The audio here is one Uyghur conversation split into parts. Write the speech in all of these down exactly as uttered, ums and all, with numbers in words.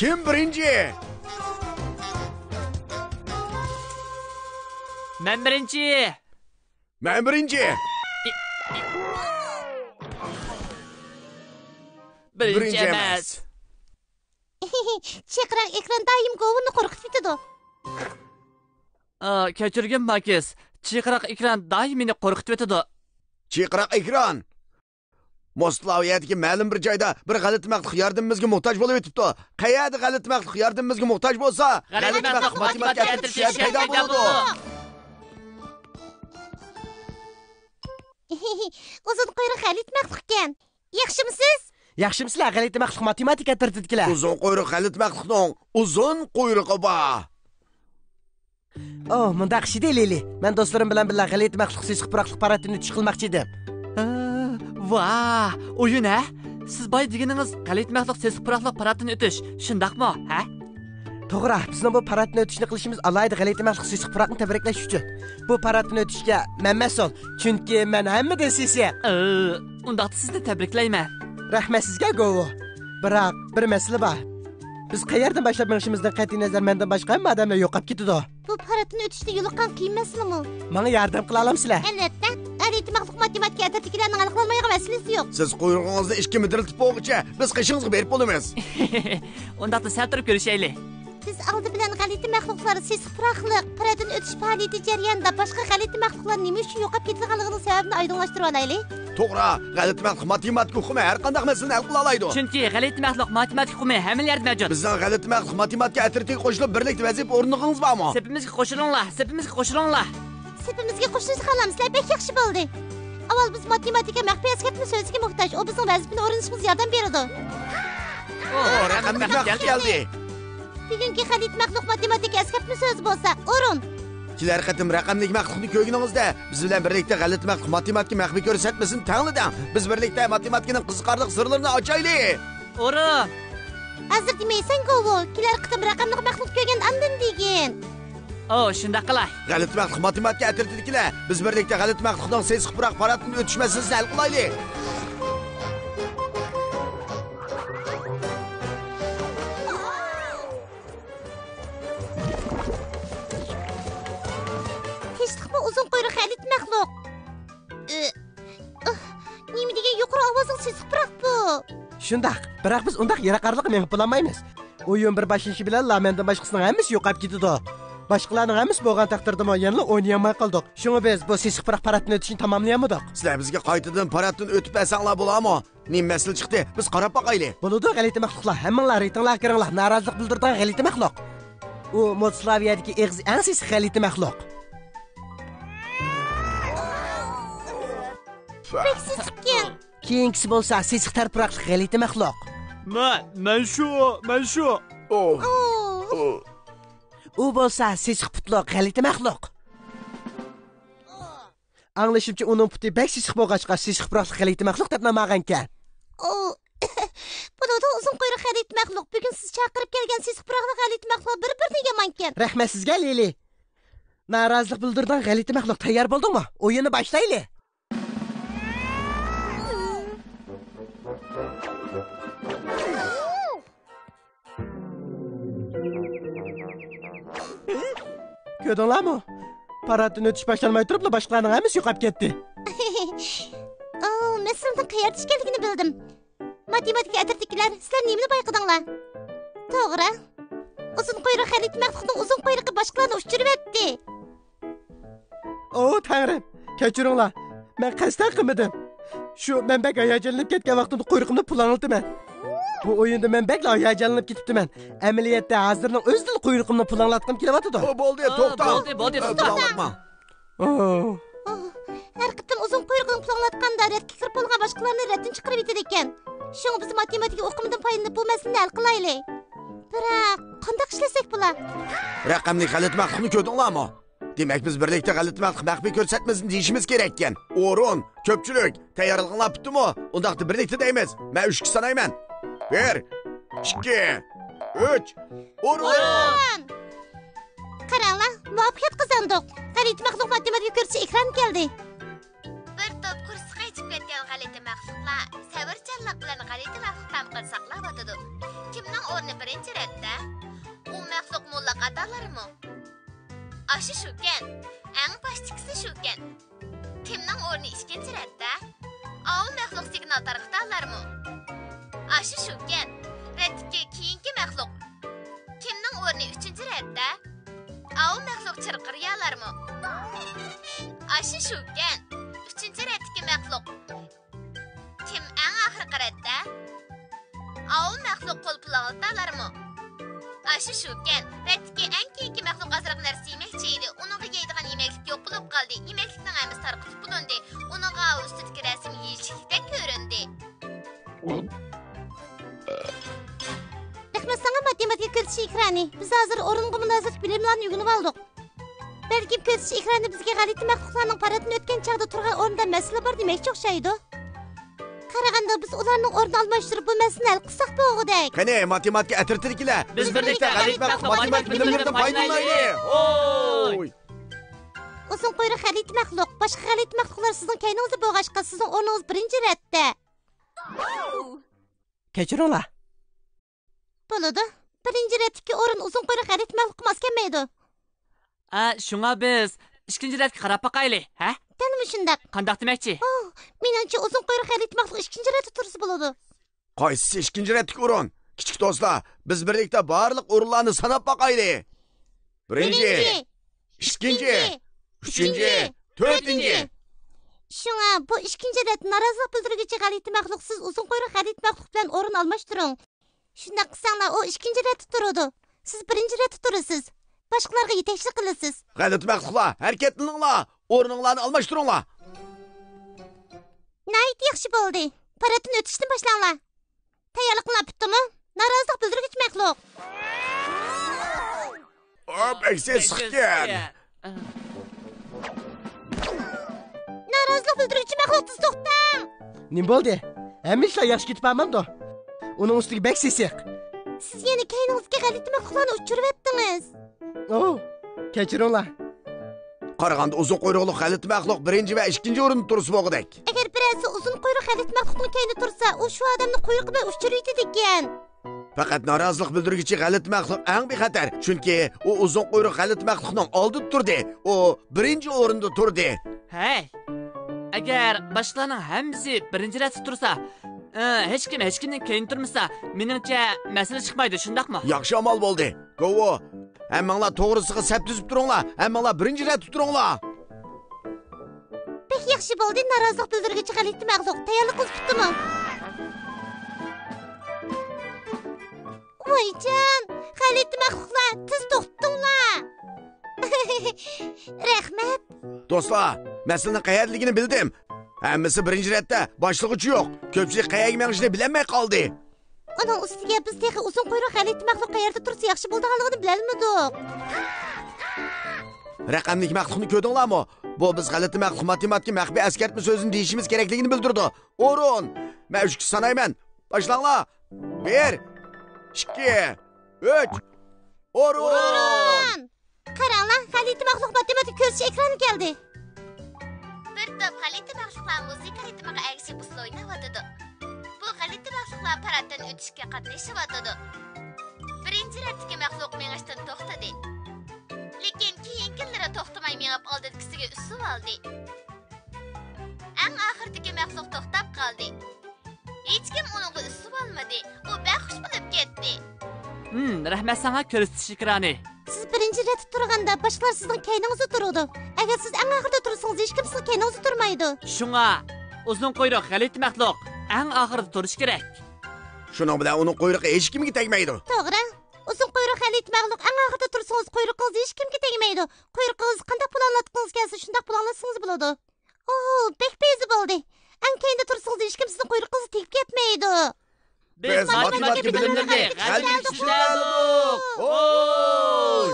كىم بىرىنچى؟ مەن بىرىنچى! مەن بىرىنچى! بىرىنچى ئەمەس. چىقراق ئېكران دائىم گوۋۇننى قورقۇتۇۋېتىدۇ. ئا، كەچۈرگىن، ماكىس. چىقراق ئېكران دائىم مېنى قورقۇتۇۋېتىدۇ. چىقراق ئېكران! موسلاۋىيەدىكى مەلۇم بىر جايدا بىر غەلىتە مەخلۇق ياردىمىمىزگە موھتاج بولۇۋېتىپتۇ. قەيەردە غەلىتە مەخلۇق ياردىمىمىزگە موھتاج بولسا، غەلىتە مەخلۇق ماتېماتىكا ئەترىتى شەھەردە پەيدا بولىدۇ. ئۇزۇن قۇيرۇق غەلىتە مەخلۇقكەن. ياخشىمۇسىز؟ ياخشىمۇسىلەر، غەلىتە مەخلۇق ماتېماتىكا ئەترىتىدىكىلەر؟ ئۇزۇن قۇيرۇق غەلىتە مەخلۇقنىڭ ئۇزۇن قۇيرۇقى بار. ئو، مۇنداق ئىش ئىدى، لىلى. مەن دوستلىرىم بىلەن بىللە غەلىتە مەخلۇق سېسىق پۇراقلىق پاراتتىن ئۆتۈش قىلماقچى ئىدىم. ۋاھ، ئويۇن ھە؟ سىز بايا دېگىنىڭىز غەلىتە مەخلۇق سېسىق پۇراقلىق پاراتتىن ئۆتۈش، شۇنداقمۇ، ھە؟ توغرا، بىزنىڭ بۇ پاراتتىن ئۆتۈشنى قىلىشىمىز ئالاھىدە غەلىتە مەخلۇق سېسىق پۇراقنى تەبرىكلەش ئۈچۈن. بۇ پاراتتىن ئۆتۈشكە مەن مەسئۇل، چۈنكى مەن ھەممىدىن سېسىق. ئى، ئۇنداقتا سىزنى تەبرىكلەيمەن. رەھمەت سىزگە، گوۋۇ. بىراق، بىر مەسىلە بار. بىز قەيەردىن باشلاپ مېڭىشىمىزدىن قەتئىينەزەر، مەندىن باشقا ھەممە ئادەملەر يوقاپ كېتىدۇ. بۇ پاراتتىن ئۆتۈشتە يولۇققان قىيىن مەسىلىمۇ؟ ماڭا ياردەم قىلالامسىلەر؟ ئەلۋەتتە، غەلىتە مەخلۇق ماتېماتىكا ئەترىتىدىكىلەرنىڭ ھەل قىلالمايدىغان مەسىلىسى يوق. سىز قۇيرۇقىڭىزنى ئىككى مىدىرلىتىپ بولغۇچە، بىز قېشىڭىزغا بېرىپ بولىمىز. ئۇنداقتا سەل تۇرۇپ كۆرۈشەيلى. بىز ئالدى بىلەن غەلىتە مەخلۇقلار سېسىق پۇراقلىق پاراتتىن ئۆتۈش پائالىيىتى جەريانىدا باشقا غەلىتە مەخلۇقلار نېمە ئۈچۈن يوقاپ كېتىدىغانلىقىنىڭ سەۋەبىنى ئايدىڭلاشتۇرۇۋالايلى. توغرا، غەلىتە مەخلۇق ماتېماتىكا ئۇقۇمى ھەر قانداق مەسىلىنى ھەل قىلالايدۇ. چۈنكى غەلىتە مەخلۇق ماتېماتىكا ئۇقۇمى ھەممىلا يەردە مەۋجۇت. بىزنىڭ غەلىتە مەخلۇق ماتېماتىكا ئەترىتىگە قوشۇلۇپ بىرلىكتە ۋەزىپە ئورۇندىغىڭىز بارمۇ؟ سېپىمىزگە قوشۇلۇڭلار، سېپىمىزگە قوشۇلۇڭلار. سېپىمىزگە قوشۇلۇشقا خالامسىلەر، بەك ياخشى بولدى. ئاۋۋال بىز ماتېماتىكا مەخپىي ئەسكەرتمە سۆزىگە موھتاج، ئۇ بىزنىڭ ۋەزىپىنى ئورۇندىشىمىزغا ياردەم بېرىدۇ. ئو، رەقەملىك مەخلۇق كەلدى. بۈگۈنكى غەلىتە مەخلۇق ماتېماتىكا ئەسكەرتمە سۆزى بولسا، ئورۇن. كېلەر قېتىم رەقەملىك مەخلۇقنى كۆرگىنىڭىزدە، بىز بىلەن بىرلىكتە غەلىتە مەخلۇق ماتېماتىكا مەخپىي كۆرسەتمىسىنى تەڭلىدىڭ. بىز بىرلىكتە ماتېماتىكىنىڭ قىزىقارلىق سىرلىرىنى ئاچايلى. ئورۇن. ھازىر دېمەيسەن، گوۋۇ. كېلەر قېتىم رەقەملىك مەخلۇق كۆرگەن ئاندىن دېگىن. ئو، شۇنداق قىلاي. غەلىتە مەخلۇق ماتېماتىكا ئەترىتىدىكىلەر، بىز بىرلىكتە غەلىتە مەخلۇقنىڭ سېسىق پۇراق پاراتتىن ئۆتۈش مەسىلىسىنى ھەل قىلايلى. ھېچلىقمۇ ئۇزۇن قۇيرۇق غەلىتە مەخلۇق. ئى، ئىھ، نېمە دېگەن يۇقىرى ئاۋازلىق سېسىق پۇراق بۇ؟ شۇنداق، بىراق بىز ئۇنداق يىراق ئارىلىققا مېڭىپ بولالمايمىز. ئويۇن بىر باشلىنىشى بىلەنلا مەندىن باشقىسىنىڭ ھەممىسى يوقاپ كېتىدۇ. باشقىلارنىڭ ھەممىسى بولغان تەقدىردىمۇ يەنىلا ئوينىيالماي قالدۇق. شۇڭا بىز بۇ سېسىق پۇراق پاراتتىن ئۆتۈشنى تاماملىيالمىدۇق. سىلەر بىزگە قايتىدىن پاراتتىن ئۆتۈپ بەرسەڭلار بولامۇ؟ نېمە مەسىلە چىقتى؟ بىز قاراپ باقايلى. بولىدۇ، غەلىتە مەخلۇقلار، ھەممىڭلار رېتىڭلارغا كىرىڭلار، نارازىلىق بىلدۈرىدىغان غەلىتە مەخلۇق. ئۇ موتسلاۋىيەدىكى ئېغىزى ئەڭ سېسىق غەلىتە مەخلۇق. بەك سېسىقكەن. كېيىنكىسى بولسا سېسىق تەر پۇراقلىق غەلىتە مەخلۇق. مەن، مەن شۇ، مەن شۇ. ئوھ. ئوھ. ئوھ. ئۇ بولسا سېسىق پۇتلۇق غەلىتە مەخلۇق. ئاڭلىشىمچە، ئۇنىڭ پۇتى بەك سېسىق بولغاچقا، سېسىق پۇراقلىق غەلىتە مەخلۇق دەپ نام ئالغانىكەن. ئۇ، بولىدۇ، ئۇزۇن قۇيرۇق غەلىتە مەخلۇق. بۈگۈن سىز چاقىرىپ كەلگەن سېسىق پۇراقلىق غەلىتە مەخلۇق بىر-بىرىدىن يامانكەن. رەھمەت سىزگە، لىلى. نارازىلىق بىلدۈرىدىغان غەلىتە مەخلۇق، تەييار بولدۇڭمۇ؟ ئويۇننى باشلايلى. كۆردۈڭلارمۇ؟ پاراتتىن ئۆتۈش باشلانماي تۇرۇپلا باشقىلارنىڭ ھەممىسى يوقاپ كەتتى. ئاۋۇ، مەسىلىنىڭ قەيەردە ئىكەنلىكىنى بىلدىم. ماتېماتىكا ئەترىتىدىكىلەر، سىلەر نېمىنى بايقىدىڭلار؟ توغرا. ئۇزۇن قۇيرۇق غەلىتە مەخلۇقنىڭ ئۇزۇن قۇيرۇقى باشقىلارنى ئۇچۇرۇۋەتتى. ئو، تەڭرىم، كەچۈرۈڭلار. مەن قەستەن قىلمىدىم. شۇ مەن بەك ھاياجانلىنىپ كەتكەن ۋاقتىمدا قۇيرۇقۇمنى پۇلاڭلىتىمەن. بۇ ئويۇندا مەن بەكلا ھاياجانلىنىپ كېتىپتىمەن. ئەمەلىيەتتە ھازىرنىڭ ئۆزىدىلا قۇيرۇقۇمنى پۇلاڭلاتقۇم كېلىۋاتىدۇ. ئو، بولدى، ئو، توختاڭ. بولدى، بولدى، ئۆ، توختاڭ. پۇلاڭلاتماڭ. ئو. ئوھ، ھەر قېتىم ئۇزۇن قۇيرۇقىنى پۇلاڭلاتقاندا رەتكە كىرىپ بولغان باشقىلارنى رەتتىن چىقىرىۋېتىدىكەن. شۇڭا بىز ماتېماتىكا ئۇقۇمىدىن پايدىلىنىپ بۇ مەسىلىنى ھەل قىلايلى. بىراق، قانداق ئىشلەتسەك بولا؟ رەقەملىك غەلىتە مەخلۇقنى كۆردۈڭلارمۇ؟ دېمەك، بىز بىرلىكتە غەلىتە مەخلۇق مەخپىي كۆرسەتمىسىنى دېيىشىمىز كېرەككەن. ئورۇن، كۆپچىلىك، تەييارلىقىڭلار پۈتتىمۇ؟ ئۇنداقتا بىرلىكتە دەيمىز. مەن ئۈچكە سانايمەن. بىر، ئىككى، ئۈچ. ئورۇن! ئورۇن! قاراڭلار، مۇۋەپپەقىيەت قازاندۇق. غەلىتە مەخلۇق ماتېماتىكا كۆرسىتىش ئېكرانى كەلدى. بىر توپ قورسىقى ئېچىپ كەتكەن غەلىتە مەخلۇق. مەخلۇقلار سەۋرچانلىق بىلەن غەلىتە مەخلۇقلارنى قىرساقلاۋاتىدۇ. كىمنىڭ ئورنى بىرىنچى رەتتە؟ ئۇ مەخلۇق موللاق ئاتالارمۇ؟ ئاشۇ شۇكەن. ئەڭ باشتىكىسى شۇكەن. كىمنىڭ ئورنى ئىككىنچى رەتتە؟ ئاۋۇ مەخلۇق سىگنال تارقىتالارمۇ؟ ئاشۇ شۇكەن. رەتتىكى كېيىنكى مەخلۇق. كىمنىڭ ئورنى ئۈچىنچى رەتتە؟ ئاۋۇ مەخلۇق چىرقىرىيالارمۇ؟ ئاشۇ شۇكەن. ئۈچىنچى رەتتىكى مەخلۇق. كىم ئەڭ ئاخىرقى رەتتە؟ ئاۋۇ مەخلۇق قول پۇلاڭلىتالارمۇ؟ ئاشۇ شۇكەن. رەتتىكى ئەڭ كېيىنكى مەخلۇق ئازراق نەرسە يېمەكچى ئىدى. ئۇنىڭغا يەيدىغان يېمەكلىك يوق بولۇپ قالدى. يېمەكلىكنىڭ ھەممىسى تارقىتىپ بولۇندى. ئۇنىڭغا ئۇ ئۈستىدىكى رەسىم يېيىشلىكتەك كۆرۈندى. رەھمەت ساڭا، ماتېماتىكا كۆزىتىش ئېكرانى. بىز ھازىر ئورۇنغا مۇناسىۋەتلىك بىلىملەرنى ئۆگىنىۋالدۇق. بەلكىم كۆزىتىش ئېكرانى بىزگە غەلىتە مەخلۇقلارنىڭ پاراتتىن ئۆتكەن چاغدا تۇرغان ئورنىدا مەسىلە بار دېمەكچى ئوخشايدۇ. قارىغاندا، بىز ئۇلارنىڭ ئورنىنى ئالماشتۇرۇپ، بۇ مەسىلىنى ھەل قىلساق بولغۇدەك. قېنى، ماتېماتىكا ئەترىتىدىكىلەر، بىز بىرلىكتە غەلىتە مەخلۇق ماتېماتىكا بىلىملىرىدىن پايدىلىنايلى. ھوي! ئۇزۇن قۇيرۇق غەلىتە مەخلۇق، باشقا غەلىتە مەخلۇقلار سىزنىڭ كەينىڭىزدە بولغاچقا، سىزنىڭ ئورنىڭىز بىرىنچى رەتتە. كەچۈرۈڭلار. بولىدۇ. بىرىنچى رەتتىكى ئورۇن ئۇزۇن قۇيرۇق غەلىتە مەخلۇققا ماس كەلمەيدۇ. ئە، شۇڭا بىز ئىككىنچى رەتكە قاراپ باقايلى، ھە؟ دەل مۇشۇنداق. قانداق دېمەكچى؟ ئوھ، مېنىڭچە ئۇزۇن قۇيرۇق غەلىتە مەخلۇق ئىككىنچى رەتتە تۇرسا بولىدۇ. قايسىسى ئىككىنچى رەتتىكى ئورۇن؟ كىچىك دوستلار، بىز بىرلىكتە بارلىق ئورۇنلارنى ساناپ باقايلى. بىرىنچى، بىرىنچى، ئىككىنچى، ئىككىنچى، ئۈچىنچى، تۆتىنچى. شۇڭا بۇ ئىككىنچى رەت نارازىلىق بىلدۈرگۈچى غەلىتە مەخلۇق، سىز ئۇزۇن قۇيرۇق غەلىتە مەخلۇق بىلەن ئورۇن ئالماشتۇرۇڭ. شۇنداق قىلساڭلار، ئۇ ئىككىنچى رەتتە تۇرىدۇ. سىز بىرىنچى رەتتە تۇرىسىز. باشقىلارغا يېتەكچىلىك قىلىسىز. غەلىتە مەخلۇقلار، ھەرىكەتلىنىڭلار، ئورنۇڭلارنى ئالماشتۇرۇڭلار. ناھايىتى ياخشى بولدى. پاراتتىن ئۆتۈشتىن باشلاڭلار. تەييارلىقىڭلار پۈتتىمۇ؟ نارازىلىق بىلدۈرگۈچى مەخلۇق. ئا، بەك سېسىقكەن. نارازىلىق بىلدۈرگۈچى مەخلۇق، تېز توختاڭ! نېمە بولدى؟ ھەممە ئىشلار ياخشى كېتىپ بارمامدۇ؟ ئۇنىڭ ئۈستىگە بەك سېسىق. سىز يەنە كەينىڭىزدىكى غەلىتە مەخلۇقلارنى ئۇچۇرۇۋەتتىڭىز. ئوھ، كەچۈرۈڭلار. قارىغاندا ئۇزۇن قۇيرۇقلۇق غەلىتە مەخلۇق بىرىنچى ۋە ئىككىنچى ئورۇندا تۇرسا بولغۇدەك. ئەگەر بىرەرسى ئۇزۇن قۇيرۇق غەلىتە مەخلۇقنىڭ كەينىدە تۇرسا، ئۇ شۇ ئادەمنى قۇيرۇقى بىلەن ئۇچۇرۇۋېتىدىكەن. پەقەت نارازىلىق بىلدۈرگۈچى غەلىتە مەخلۇق ئەڭ بىخەتەر، چۈنكى ئۇ ئۇزۇن قۇيرۇق غەلىتە مەخلۇقنىڭ ئالدىدا تۇردى. ئۇ بىرىنچى ئورۇندا تۇردى. ھەي، ئەگەر باشقىلارنىڭ ھەممىسى بىرىنچى رەتتە تۇرسا، ئى، ھېچكىم ھېچكىمدىن كەينىدە تۇرمىسا، مېنىڭچە مەسىلە چىقمايدۇ، شۇنداقمۇ؟ ياخشى ئامال بولدى. گوۋۇ، ھەممىڭلار توغرىسىغا سەپ تۈزۈپ تۇرۇڭلار، ھەممىڭلار بىرىنچى رەتتە تۇرۇڭلار. بەك ياخشى بولدى، نارازىلىق بىلدۈرگۈچى غەلىتە مەخلۇق. تەييارلىقىڭىز پۈتتىمۇ؟ ۋايجان، غەلىتە مەخلۇقلار، تېز توختىتىڭلار. رەھمەت. دوستلار، مەسىلىنىڭ قەيەردىلىكىنى بىلدىم. ھەممىسى بىرىنچى رەتتە، باشلىغۇچى يوق. كۆپچىلىك قەيەرگە مېڭىشنى بىلەلمەي قالدى. ئۇنىڭ ئۈستىگە بىز تېخى ئۇزۇن قۇيرۇق غەلىتە مەخلۇق قەيەردە تۇرسا ياخشى بولىدىغانلىقىنى بىلەلمىدۇق. رەقەملىك مەخلۇقنى كۆردۈڭلارمۇ؟ بۇ بىز غەلىتە مەخلۇق ماتېماتىكا مەخپىي ئەسكەرتمە سۆزىنى دېيىشىمىز كېرەكلىكىنى بىلدۈرىدۇ. ئورۇن! مەن ئۈچكە سانايمەن. باشلاڭلار. بىر، ئىككى، ئۈچ. ئورۇن! ئورۇن! قاراڭلار، غەلىتە مەخلۇق ماتېماتىكا كۆزىتىش ئېكرانى كەلدى. بىر توپ غەلىتە مەخلۇقلار مۇزىكا رىتىمىغا ئەگىشىپ ئۇسسۇل ئويناۋاتىدۇ. بۇ غەلىتە مەخلۇقلار پاراتتىن ئۆتۈشكە قاتنىشىۋاتىدۇ. بىرىنچى رەتتىكى مەخلۇق مېڭىشتىن توختىدى. لېكىن كېيىنكىلىرى توختىماي مېڭىپ ئالدىدىكىسىگە ئۈسۈۋالدى. ئەڭ ئاخىرىدىكى مەخلۇق توختاپ قالدى. ھېچكىم ئۇنىڭغا ئۈسۈۋالمىدى. ئۇ بەك خۇش بولۇپ كەتتى. ھىم، رەھمەت ساڭا كۆرسىتىش ئېكرانى. سىز بىرىنچى رەتتە تۇرغاندا باشقىلار سىزنىڭ كەينىڭىزدە تۇرىدۇ. ئەگەر سىز ئەڭ ئاخىرىدا تۇرسىڭىز، ھېچكىم سىزنىڭ كەينىڭىزدە تۇرمايدۇ. شۇڭا ئۇزۇن قۇيرۇق غەلىتە مەخلۇق ئەڭ ئاخىرىدا تۇرۇشى كېرەك. شۇنىڭ بىلەن ئۇنىڭ قۇيرۇقى ھېچكىمگە تەگمەيدۇ. توغرا. ئۇزۇن قۇيرۇق غەلىتە مەخلۇق، ئەڭ ئاخىرىدا تۇرسىڭىز، قۇيرۇقىڭىز ھېچكىمگە تەگمەيدۇ. قۇيرۇقىڭىزغا قانداق پۇلانلاتقۇڭىز كەلسە، شۇنداق پۇلانلاتسىڭىز بولىدۇ. ئوھو، بەك پەيزى بولدى. ئەڭ كەينىدە تۇرسىڭىز، ھېچكىم سىزنىڭ قۇيرۇقىڭىزغا تېگىپ كەتمەيدۇ. بىز ماتېماتىكا بىلىملىرىنى غەلىتە ئىشلىتىۋالدۇق. ۋوي!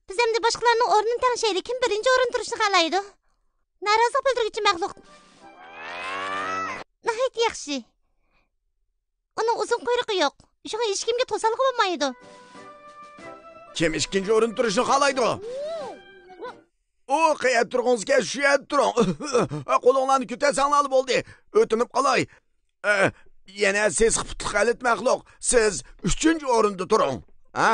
بىز ئەمدى باشقىلارنىڭ ئورنىنى تەڭشەيلى، كىم بىرىنچى ئورۇن تۇرۇشنى خالايدۇ. نارازىلىق بىلدۈرگۈچى مەخلۇق. ناھايىتى ياخشى. ئۇنىڭ ئۇزۇن قۇيرۇقى يوق. شۇڭا ھېچكىمگە توسالغۇ بولمايدۇ. كىم ئىككىنچى ئورۇندا تۇرۇشنى خالايدۇ؟ ئۇ، قەيەردە تۇرغۇڭىز كەلسە، شۇ يەردە تۇرۇڭ. قولۇڭلارنى كۆتەرسەڭلارلا بولدى. ئۆتۈنۈپ قالاي. ئە، يەنە سېسىق پۇتلۇق غەلىتە مەخلۇق، سىز ئۈچىنچى ئورۇندا تۇرۇڭ. ھە؟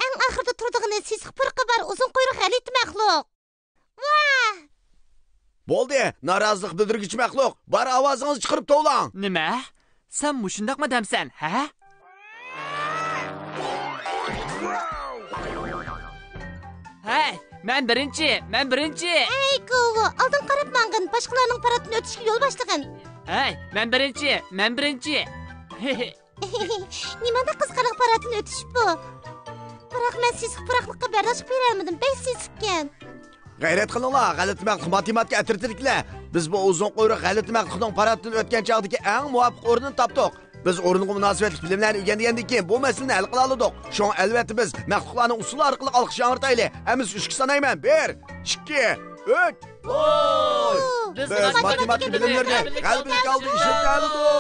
ئەڭ ئاخىرىدا تۇرىدىغىنى سېسىق پۇرىقى بار ئۇزۇن قۇيرۇق غەلىتە مەخلۇق. ۋاھ! بولدى، نارازىلىق بىلدۈرگۈچى مەخلۇق، بار ئاۋازىڭىزنى چىقىرىپ توۋلاڭ. نېمە؟ سەن مۇشۇنداقمۇ دەمسەن، ھە؟ ھەي، مەن بىرىنچى، مەن بىرىنچى! ئەي، كوۋو، ئالدىڭ قاراپ ماڭغىن، باشقىلارنىڭ پاراتتىن ئۆتۈشىگە يول باشلىغىن. ھەي، مەن بىرىنچى، مەن بىرىنچى! نېمانداق قىزىقارلىق پاراتتىن ئۆتۈش بۇ؟ بىراق مەن سېسىق پۇراقلىققا بەرداشلىق بېرەلمىدىم، بەك سېسىقكەن. غەيرەت قىلىڭلار، غەلىتە مەخلۇق ماتېماتىكا ئەترىتىدىكىلەر. بىز بۇ ئۇزۇن قۇيرۇق غەلىتە مەخلۇقنىڭ پاراتتىن ئۆتكەن چاغدىكى ئەڭ مۇۋاپىق ئورنىنى تاپتۇق. بىز ئورۇنغا مۇناسىۋەتلىك بىلىملەرنى ئۆگەندىگەندىن كېيىن بۇ مەسىلىنى ھەل قىلالىدۇق. شۇڭا ئەلۋەتتە بىز مەخلۇقلارنىڭ ئۇسسۇلى ئارقىلىق ئالقىش ياڭرىتايلى. ھەممىسى ئۈچكە سانايمەن. بىر، ئىككى، ئۈچ. ۋوي! بىز بىز ماتېماتىكا ماتېماتىكا بىلىملىرىنى بىلىملىرىنى غەلىبىلىك ھالدا ئىشلىتەلىدۇق.